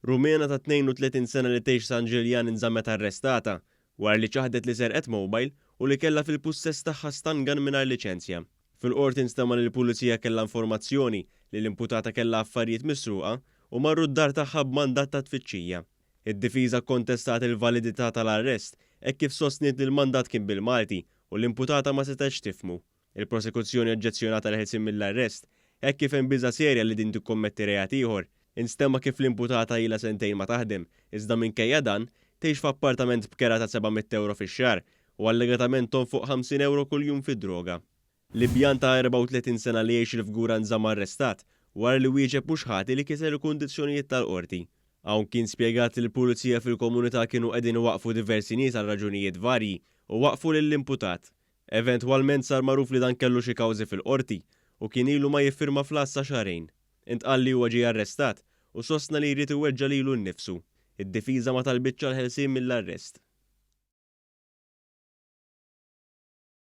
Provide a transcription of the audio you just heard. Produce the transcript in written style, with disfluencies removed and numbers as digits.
Rumena ta' 32 sena li tgħix San Ġiljan inżammet arrestata wara li ċaħdet li serqet mobile u li kellha fil-pussess tagħha stun gun mingħajr liċenzja. Fil-Qorti nstema' li l-Pulizija kellha informazzjoni li l-imputata kellha affarijiet misruqa u marru d-dar tagħha b'mandat ta' tfittxija. Id-difiża kkontestat il-validità tal-arrest hekk kif sostniet li l-mandat kien bil-Malti u l-imputata ma setgħetx tifhmu. Il-prosekuzzjoni oġġezzjonat għall-ħelsien mill-arrest hekk kif hemm biża' serja li din tikkommetti reat ieħor. Instema' kif l-imputata ilha sentejn ma taħdem, iżda minkejja dan, tgħix f'appartament b'kera ta' 700 ewro fix-xahar u allegatament tonfoq 50 ewro kuljum fid-droga. Libjan ta' 34 sena li jgħix il-Fgura nżamm arrestat wara li wieġeb mhux ħati li kiser il-kundizzjonijiet tal-Qorti. Hawn kien spjegat li l-Pulizija fil-komunità kienu qegħdin iwaqqfu diversi nies għal raġunijiet varji u waqqfu lill-imputat. Eventwalment sar magħruf li dan kellu xi kawżi fil-Qorti u kien ilu ma jiffirma fl-għassa xahrejn. Intqal li huwa ġie arrestat u sostna li jrid iweġġa' lilu nnifsu. Id-difiża ma talbitx għall-ħelsien mill-arrest.